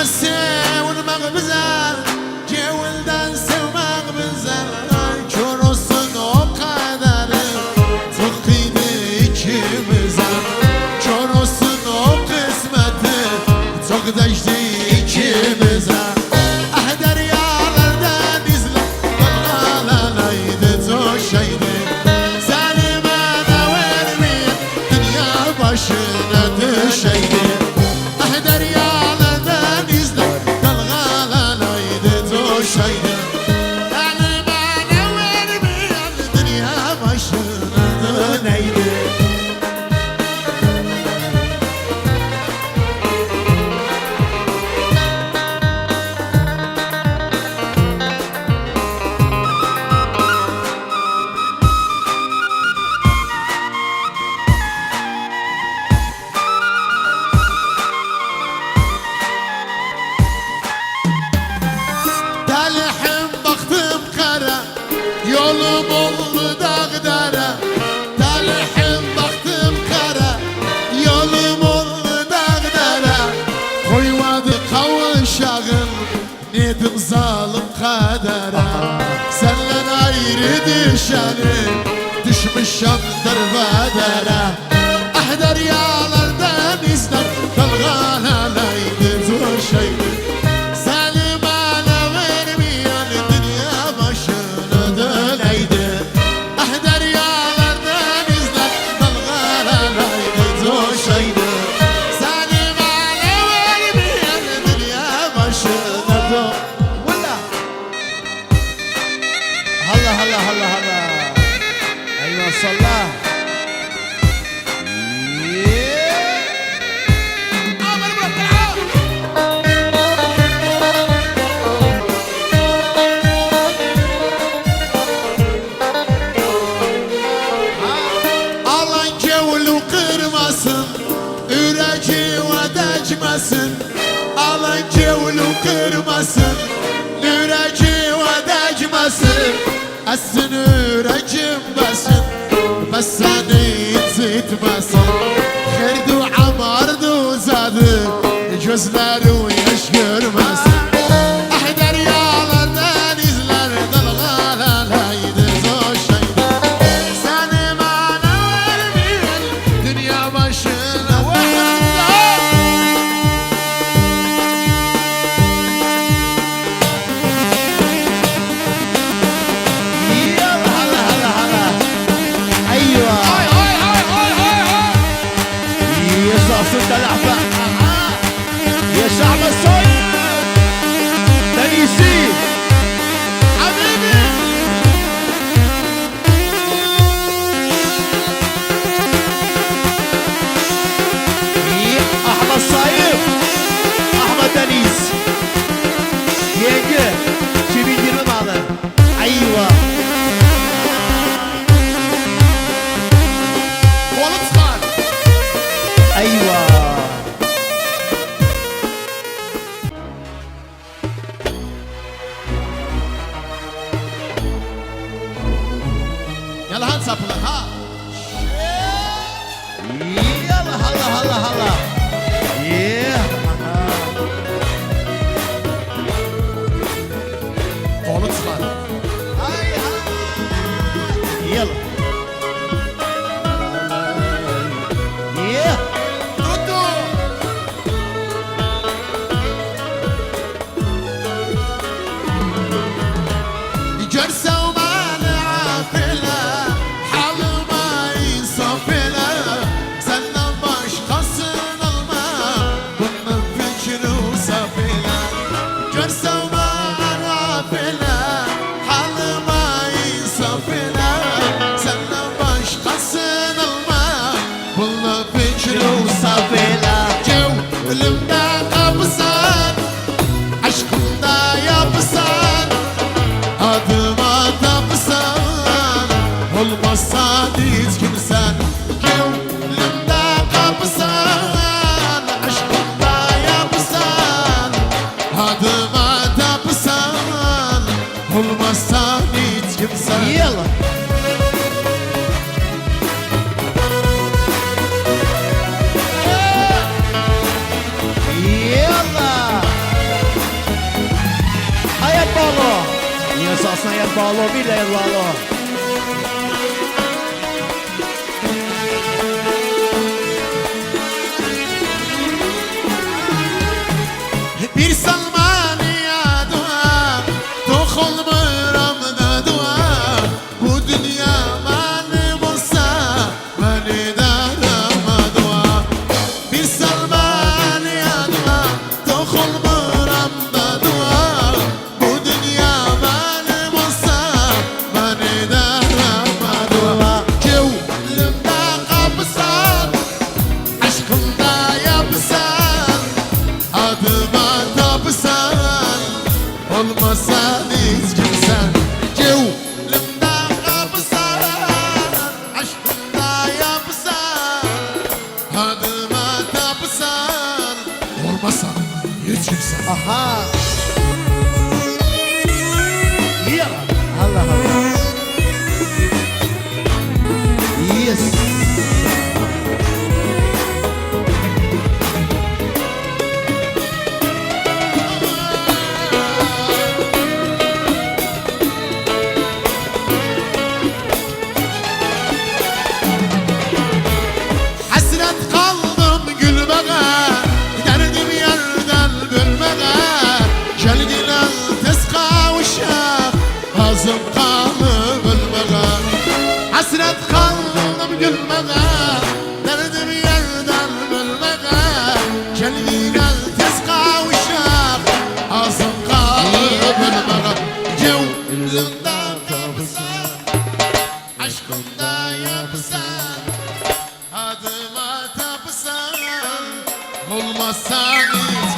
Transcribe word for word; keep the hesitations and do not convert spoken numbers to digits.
سئومک بیزه، گؤیلدن سئومک بیزه. آی، کور اولسون او قدری، چوخ ایدی ایکیمیزه. کور اولسون او قسمتی، چوخ دَیدی ایکیمیزه. آه، دریالار، دنیزلر دالغالانایدی، جوشایدی. سنی منه وئرمه‌ین دونیا باشینا دوشه‌یدی. آه، دریالار، دنیزلر دالغالانایدی، جوشایدی. سنی منه وئرمه‌ین دونیا باشینا دؤنه‌یدی. تله‌یم باخدیم قارا، یولوم اولدو داغ دره. تله‌یم باخدیم قارا، یولوم اولدو داغ دره. قویمادی قاویشاغیم، نئدیم ظالیم قدره. سندن آیری دوشنی، دوشموشم دربدره. آه، دریالار، دنیزلر دالغالانایدی، جوشایدی. سنی منه وئرمه‌ین دونیا باشینا دؤنه‌یدی. آه، دریالار، دنیزلر دالغالانایدی، جوشایدی. سنی منه وئرمه‌ین دونیا باشینا دؤ-، والله. هلا، هلا، هلا، هلا. ای ماشاءالله. یه. آمین، بوراخ، بوراخ. آلان گؤیلو قیرماسین، اوره‌ییمه دَیمه‌سین. آلان گؤیلو قیرماسین، اوره‌ییمه دَیمه‌سین. آسسین اوره‌ییم بسین، بس سنی اینجیتمه‌سین. خئیردی، آماردی، اوزادی، گؤزلریم یاش گؤرمه‌سین. آه، دریالار، دنیزلر دالغالانایدی، جوشایدی. سنی منه وئرمه‌ین دونیا باشینا. یالا، هلا، هلا، هلا. ایوا. آی، آی، آی، آی، آی، آی. یاشاسین دله‌به. آها. یاشا احمد سعید. دنیزی. حبیبی. احمد سعید، احمد دنیز. یئنگی، ایکی مین ایگیرمی مالی. ایوا. قولو چیخار. ایوا. یالا، هاندی چاپیلیر، ها؟ یالا، هالا، هالا، هالا. یه. قولو چیخار. آی، آی. یالا. یه. توتدو. گؤرسن منی عفو ائله، حالیم سایاق باغلی، بیر دقیقه باغلی. بیر سال منی یادیوا، توخ اولمورام دادیوا. بو دونیا منیم اولسا، منی دارامادیوا. بیر سال منی یادیوا، توخ اولمورام دادیوا. بو دونیا منیم اولسا، منی دارامادیوا. گؤیلومده قاپیسان، عشقیمده یاپیسان، آدیما تاپیسان، اولماسان هئچ کیمسن. گؤیلومده قاپیسان، عشقیمده یاپیسان، آدیما تاپیسان، اولماسان هئچ کیمسن. آها. یا. الله الله. Yes. حسرت قالدیم گولمه‌یه، دردیم یاردان بؤلمه‌یه. گل دینل تئز قاووشاق، آزیم قالیب اؤلمه‌یه. حسرت قالدیم گولمه‌یه، دردیم یاردان بؤلمه‌یه. گل دینل تئز قاووشاق، آزیم قالیب اؤلمه‌یه. گؤیلومده تاپیسان، عشقیمده یاپیسان، آدیما تاپیسان، اولماسان هئچ